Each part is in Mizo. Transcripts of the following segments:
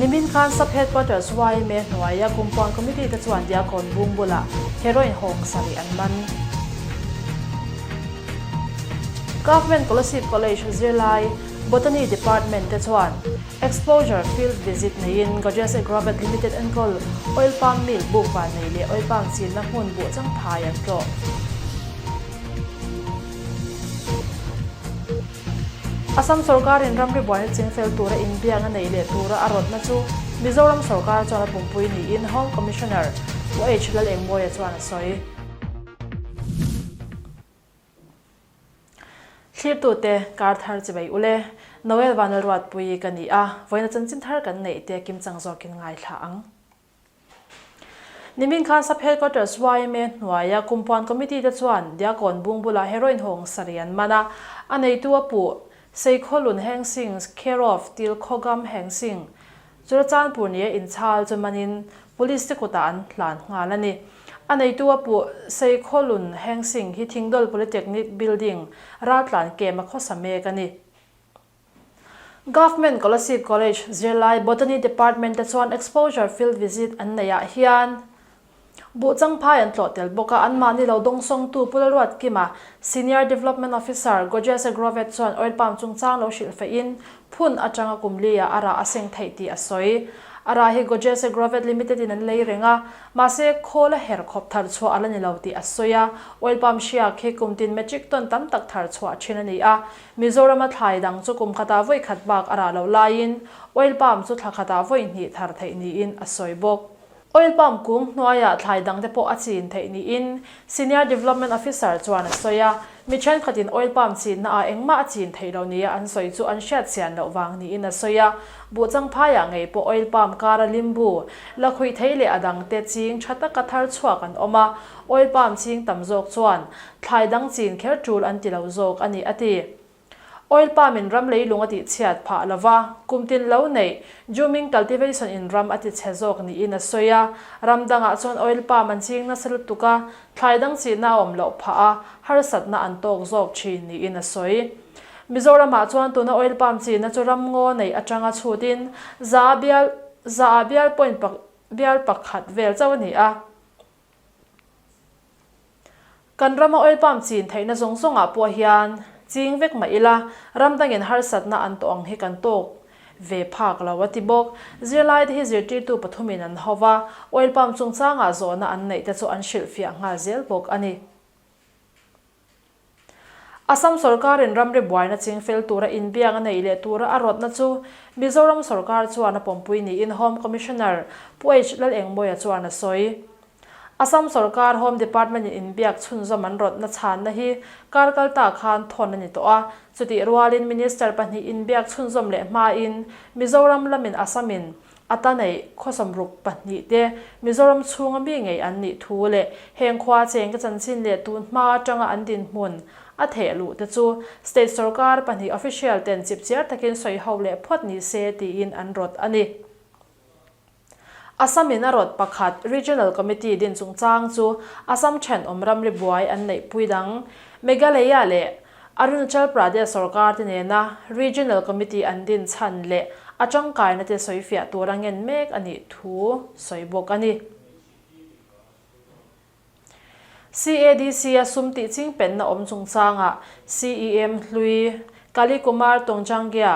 Nimin khan Sub Headquarters yma hnuaia Kumpuan Committee te chuan Diakhawn bung bulah heroin hawng sarih an man. Government Kolasib College zirlai Botany Department te chuan Exposure Field Visit neiin Godrej Agrovet Limited enkawl Oil Palm Mill buk van nei leh Oil Palm chinna hmun buh changphai an tlawh. Assam sorkarin ramri buaina chingfel tura inbiakna neih leh tura a rawtna chu Mizoram sorkar chuan a pumpui niin Home Commissioner Pu H Lalengmawia chuan a sawi. Thlirtute kar thar chibai ule, Noel Vanlalruatpuii ka ni a, vawiina chanchin thar kan neih te kimchang zawkin ngaithla ang. Nimin khan Sub Headquarters yma hnuaia Kumpuan Committee te chuan Diakon bung bulah heroin hawng sarih an man a, a neitu a puh Seikhawlun Hengsing care of Tilkhawgam Hengsing Churachandpur nia inchhal chu manin Police te kutah an hlan nghal a ni. A neitu a puh Seikhawlun Hengsing hi Thingdawl Polytechnic Building raltlan kem a khawsa mek a ni. Government Kolasib College zirlai Botany Department te chuan Exposure Field Visit an neih ah hian buh changphai an tlawh tel bawk a, anmahni lo dawngsawngtu Pu Lalruatkima, Senior Development Officer, Godrej Agrovet chuan oil palm chungchang lo hrilh feih in phun atanga kum li ah a rah a seng theih tih a sawi. A rah hi Godrej Agrovet Limited in an lei reng a, Mahse, khawl a her khawp thar chhuah a la ni lo tih a sawi a, oil palm hriak hi kum tin metric ton tam tak thar chhuah thin a ni a, Mizorama thlai dang chu kum khatah vawi khat bak a rah loh laiin oil palm chu thla khatah vawi hnih thar theih niin a sawi bawk. Oil palm kung hnuaiah thlai dangte pawh a chin theih niin Senior Development Officer chuan a sawi a, mi thenkhatin oil palm chinna ah engmah a chin theih loh nia an sawi chu an hriat chian loh vang niin a sawi a, buhchang phaiah ngei pawh oil palm kara limbu, lakhuih thei leh a dangte ching tha taka thar chhuak an awm a, oil palm ching tam zawk chuan Thlai dang chin kher tul an ti lo zawk a ni, a ti. Oil palm in ram leilung a tih chhiat phah lo va, kum tin lo neih, Juming cultivation in ram a ti chhe zawk niin a sawi a. Ram dangah chuan oil palm an ching nasa lutuk a, thlai dang chihna a awm loh phah a, harsatna an tawk zawk thin niin a sawi. Mizoramah chuan tuna oil palm chihna chu ram ngaw neih atanga chhutin za bial za bial point bial pakhat vel chauh a ni a. Kan rama oil palm chin theihna zawng zawngah pawh hian ching vek mah ila, ram dangin harsatna an tawh ang hi kan tawk ve phak lo a ti bawk. Zirlaite hi zirtirtu pathumin an ho va, oil palm chungchangah zawhna an neih te chu an hrilhfiah nghal zel bawk a ni. Assam sorkarin ramri buaina chingfel tura inbiak a neih leh tura a rawtna chu Mizoram sorkar chuan a pawmpui niin Home Commissioner Pu H Lalengmawia chuan a sawi. Assam sorkar Home Department-in inbiak chhunzawm an rawtna chhanna hi kar kalta khan thawn a ni tawh a, chutih rualin Minister pahnih inbiak chhunzawm leh hmain Mizoram lamin Assam-in A ta neih khawsawmruk pahnihte Mizoram chhunga mi ngei an nih thu leh heng khua cheng ka chanchin leh tun hma atanga an dinhmun a theh luh te chu state sorkar pahnih official ten chipchiar takin sawi ho leh phawt ni se tiin an rawt a ni. Assam in a rawt pakhat Regional Committee din chungchang chu Assam thenawm ramri buai an neihpui dang Meghalaya leh Arunachal Pradesh sorkar te nena Regional Committee an din chhan leh a tangkaina te sawifiah tura ngen mek a nih thu sawi bawk a ni. CADC a sum tih ching penna awm chungchangah CEM hlui Kali Kumar Tongchanggia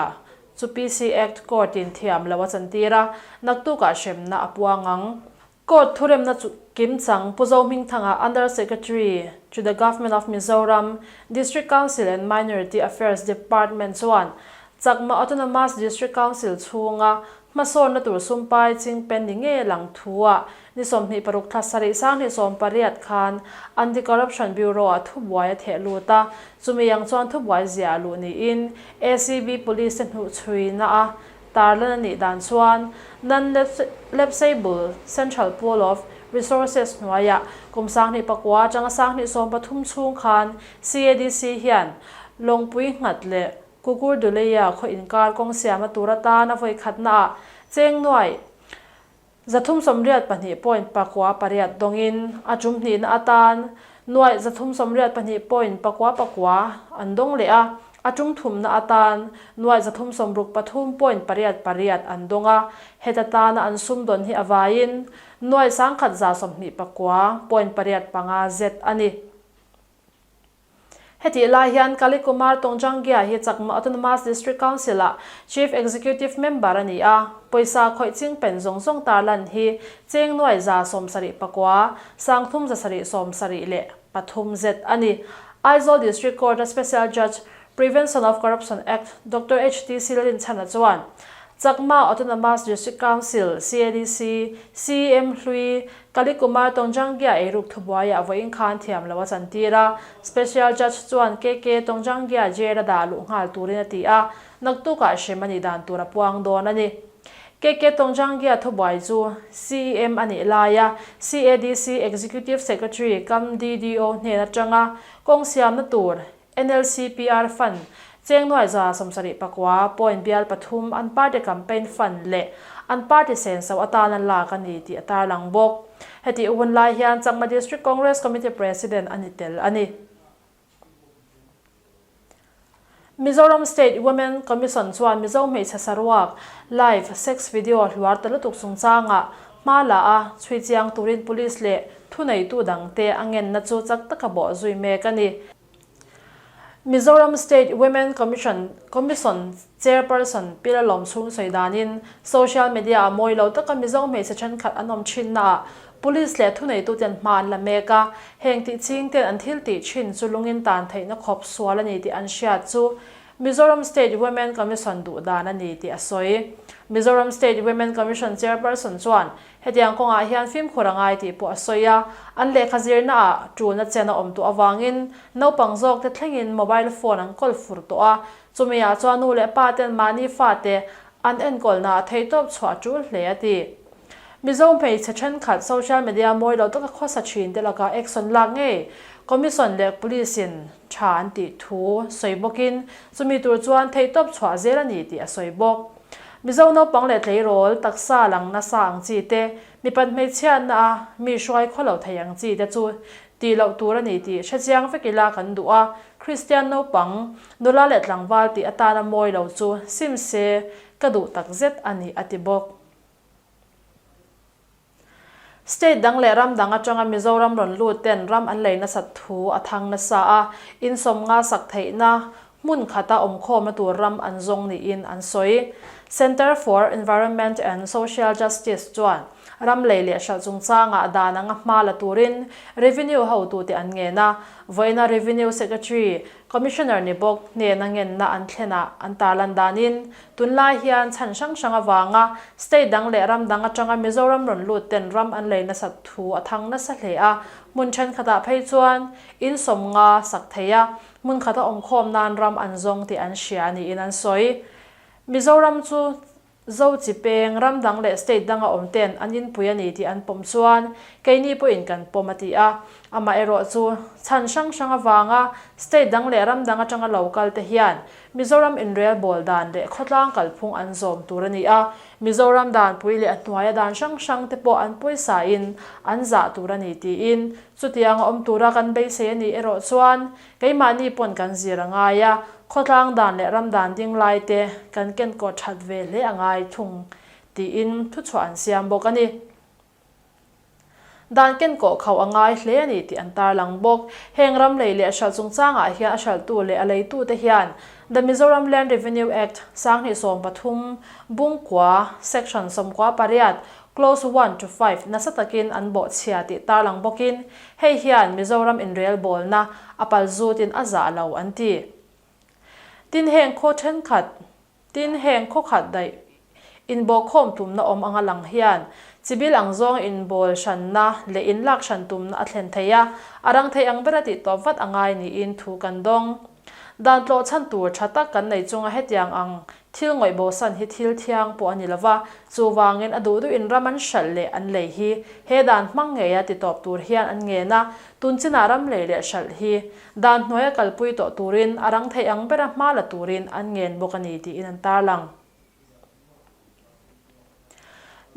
chu PC Act Court in thiam lo a chantir a, naktukah hremna a puang ang. Court thuremna chu kimchang Pu Zohmingthanga Under Secretary to the Government of Mizoram, District Council and Minority Affairs Department chuan Chakma Autonomous District Council chhunga hmasawnna tur sumpai chingpen ni ngei lang thu-ah ni 26 thla sarih 2018 khan Anti-Corruption Bureau-ah thubuai a theh lut a, chumi ang chuan thubuai ziah luh niin ACB Police te hnuhchhuina a Tarlan a nih dan chuan Non-Lapsable Central Pool of Resources hnuaiah kum 2009 atanga 2013 chhung khan CADC hian Lawngpui nghat leh Kukurduleia khaw inkar kawng siama tur atana vawi khatnaah cheng nuai 382 point pakua pariat dawngin a tum hnihna atan nuai 382 point pakua pakua an dawng leh a. A tum thumna atan nuaih 363 point pariat pariat an dawng a, heta tana an sumdawn hi a vaiin nuaih 1129 point pariat panga zet a ni. Hetih lai hian Kali Kumar Tongjangia hi Chakma Autonomous District Council-ah Chief Executive Member a ni a, pawisa khawih ching pen zawng zawng tarlan hi cheng nuaih 79 3,773 zet a ni. Aizawl District Court-a Special Judge, Prevention of Corruption Act, Doctor HTC Lalinchhana chuan Chakma Autonomous District Council, CADC, CEM hlui Kali Kumar Tongjangia eiruk thubuaiah vawiin khan thiam lo a chantir a, Special Judge chuan KK Tongjangia jail a dah luh nghal turin a ti a, naktukah hrem a nih dan tur a puang dawn a ni. KK Tongjangia thubuai chu CEM a nih laia CADC Executive Secretary Kam DDO hnen atanga kawng siamna tur NLCPR Fund, cheng nuai 79 point bial pathum an party campaign fund leh an party senso atan an lak a ni tih a tarlang bawk. Hetih hun lai hian Chakma District Congress Committee President a ni tel a ni. Mizoram State Women Commission chuan Mizo hmeichhe saruak, live, sex video hluar ta lutuk chungchangah hma la a, chhui chiang turin police leh thuneitu dangte a ngenna chu chak taka bawh zui mek a ni. Mizoram State Women Commission Commission Chairperson Pi Lalawm chhung sawi danin social media ah mawi lo taka Mizo hmeichhe thenkhat an awm thinnaah Police leh thuneituten hma an la mek a, heng tih chingten an thil tih thin chu lungin tan theihna khawp sual a ni tih an hriat chu Mizoram State Women Commission duh dan a ni tih a sawi. Mizoram State Women Commission Chairperson chuan hetiang kawngah hian fimkhur a ngai tih pawh a sawi a, an lehkha zirna ah tulna chen a awm tawh avangin naupang zawk te thlengin mobile phone an kawl fur tawh a, chumi ah chuan nu leh pa ten mahni fate an enkawlna ah theihtawp chhuah a tul hle a ti. Mizo hmeichhe thenkhat social media mawi lo taka khawsa thin te lakah action lak ngei Commission leh Police in tha an tih thu sawi bawkin chumi tur chuan theihtawp chhuah zel a ni tih a sawi bawk. Mizo naupang leh tleirawl taksa lang nasa ang chi te, mipat hmeichhiatna a mi hruai khaw lo thei ang chi te chu tih loh tur a ni tih hrechiang vek ila kan duh a, Kristian naupang, nula leh tlangval tih atana mawi lo chu sim se ka duh takzet a ni a ti bawk. State dang leh ram dang atanga Mizoram rawn lut ten ram an lei nasat thu a thang nasa a, insawm nga sak theihna hmun khata awmkhawmna tur ram an zawng niin an sawi. Centre for Environment and Social Justice chuan ram lei leh hralh chungchangah dan anga hma la turin Revenue hotute an ngen a, vawiina Revenue Secretary Commissioner ni bawk hnena ngenna an thlenah an tarlan danin, tunlai hian chhan hrang hrang avanga state dang leh ram dang atanga Mizoram rawn lut ten ram an lei nasat thu a thang nasa hle a, hmun thenkhatah phei chuan in 50 sak thei a, hmun khata awmkhawm nan ram an zawng tih an hria niin an sawi. Mizoram chu Zo chi peng, ram dang leh state danga awm ten an inpui a ni tih an pawm chuan keini pawhin kan pawm a ti a. Amaherawh chu chhan hrang hrang avanga state dang leh ram dang atanga lo kal te hian Mizoram inrel bawl dan leh khawtlang kalphung an zawm tur a ni a. Mizoram danpui leh a hnuaia dan hrang hrang te pawh an pawisa in an zah tur a ni tiin chutianga awm tura kan beisei a nih erawh chuan Keimahni pawn kan zir a ngai a, khawtlang dan leh ram dan ding lai te kan kenkaw that ve hle a ngai thung tiin thuchhuah an siam bawk a ni. Dan kenkawh khauh a ngai hle a ni tih an tarlang bawk. Heng ram lei leh hralh chungchangah hian a hralhtu leh a leitute hian The Mizoram Land Revenue Act, 2013, Bungkua, Section 98, Clause one to five nasa takin an bawhchhia tih tarlang bawkin hei hian Mizoram inrelbawlna a pal zutin a zah lo an ti. Tin heng khaw thenkhat, tin heng khaw khat daih inbawhkhawm tumna awm anga lang hian chibil ang zawng inbawl hranna leh inlak hran tumna a thlen thei a, a rang thei ang bera tih tawp vat a ngai niin thu kan dawng. Dan tlawh chhan tur tha tak kan nei chunga hetiang ang Thil ngawih bosan hi thil thiang pawh a ni lo va, chuvangin a duh duhin ram an hralh leh an lei hi he dan hmang ngeia ti tawp tur hian an ngen a, tun chinah ram lei leh hralh hi dan hnuaia kalpui tawh turin a rang theih ang bera hma la turin an ngen bawk a ni tiin an tarlang.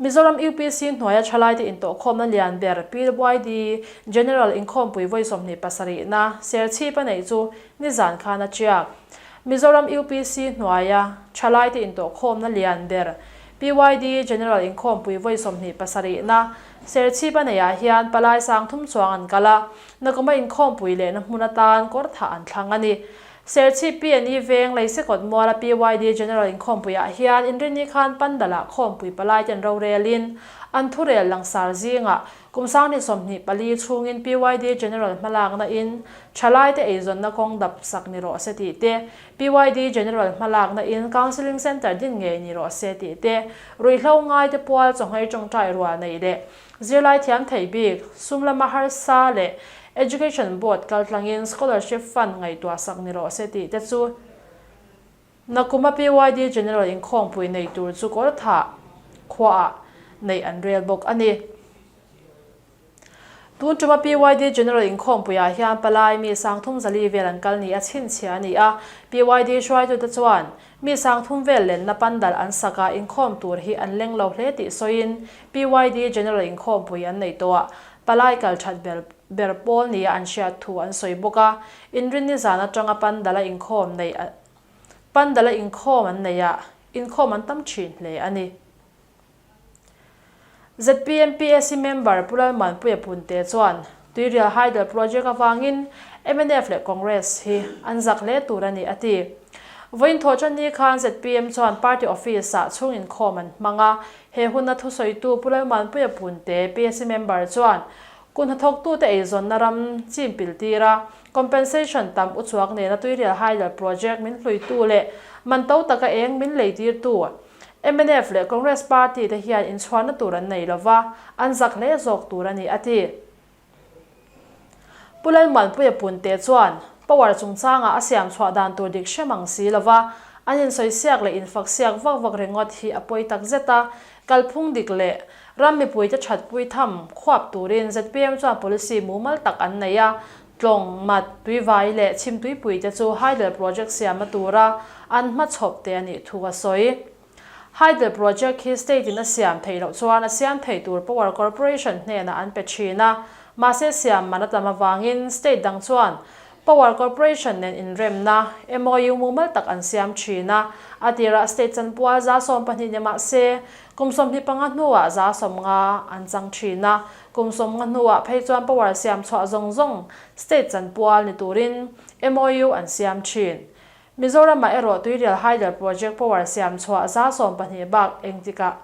Mizoram UPC hnuaia thalaite intawhkhawmna lian ber PYD General Inkhawmpui vawi 27 na Serchhip a neih chu nizan khan a tiak. Mizoram UPC hnuaia thalaite intawhkhawmna lian ber PYD General Inkhawmpui vawi 27na Serchhip a neihah hian palai 3000 chuang an kal a, nakuma inkhawmpui lehna hmun atan kawr thah an thlang a ni. Serchhip PNE veng Leisekawt muala PYD General Inkhawmpuiah hian Inrinni khan Pandala khawmpui palaite an rorelin an thurel langsar zingah Kum 2024 chhungin PYD General hmalakna in thalaite eizawnna kawng dap sak ni rawh se tih te, PYD General hmalakna in Counselling Centre din ngei ni rawh se tih te, ruihhlo ngaite pual chawhmei tawngtai rual neih leh zirlai thiam thei bik, sum lama harsa leh Education Board kaltlangin Scholarship Fund ngaihtuah sak ni rawh se tih te chu Nakuma PYD General inkhawmpui nei tur chu Kawrthah khuaah neih an rel bawk a ni. Tun tuma PYD General inkhawmpuiah hian palai mi 34 vel an kal ni a chhinchhiah a ni a. PYD hruaitute chuan mi 3000 vel lenna pandal an saka inkhawm tur hi an leng lo hle tih sawiin PYD General inkhawmpui an nei tawh a, palai kal that ber ber pawl nia an hriat thu an sawi bawk a. Inrinni zan atanga pandala inkhawm neih a Pandala inkhawm an nei a, inkhawm an tam thin hle a ni. ZPM PAC member Pu Lalmanpuia Punte chuan Tuirial Hydel Project avangin mnf leh Congress hi an zak hle tur a ni a ti. Vawiin thawhṭan ni khan zpm chuan party office-ah chhung inkhawm an hmang a, he huna thusawitu Pu Lalmanpuia Punte PAC member chuan Kut hnathawktute eizawnna ram chim pil tir a, compensation tam uchuak nena Tuirial Hydel Project min hluitu leh man to taka eng min leitirtu mnf leh Congress party te hian inchhuanna tur an nei lova, an zak hle zawk tur a ni, a ti. Pu Lalmuanpuia Punte chuan power chungchanga a siam chhuah dan tur dik hre mang si lova, an insawisiak leh infaksiak vak vak ringawt hi a pawi takzet a, kalphung dik leh Ram mipuite thatpui tham khuap turin zpm chuan policy mumal tak an nei a, tlawng, mat, tuivai leh chhimtuipuite chu hydel project siamna tura an hmachhawp te a nih thu a sawi. Hydel project hi state in a siam theih loh chuan a siam thei tur Power Corporation hnenah an pe thin a, mahse siam man a tam avangin state dang chuan Power Corporation nen inremna, MOU, mumal tak an siam thin a, a tirah state chanpual 12 ni mah se, kum 25 hnuah 50 an chang thin a, kum 50 hnuah phei chuan power siam chhuah zawng zawng state chanpual ni turin MOU an siam thin. Mizoramah erawh Tuirial Hydel Project power siam chhuah 12 bak engtikah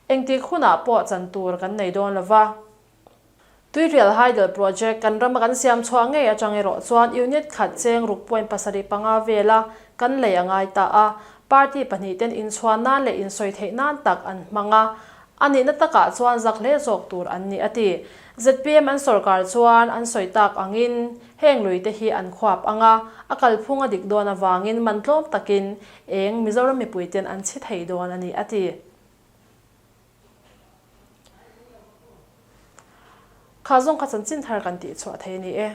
engtik hunah pawh chan tur kan nei dawn lova. Tuirial Hydel Project kan rama kan siam chhuah ngei atang erawh chuan unit khat cheng ruk point 75 vela kan lei a ngai ta a, party pahnih ten inchhuan nan leh insawi theih nan tak an hmang a, a nihna takah chuan zak hle zawk tur an ni a ti. Zpm an sorkar chuan an sawi tak angin heng lui te hi an khuap ang a, a kalphung a dik dawn avangin man tlawm takin eng Mizoram mipui ten an chhi thei dawn a ni a ti. Kha zawng kha chanchin thar kan tih chhuah thei a ni e.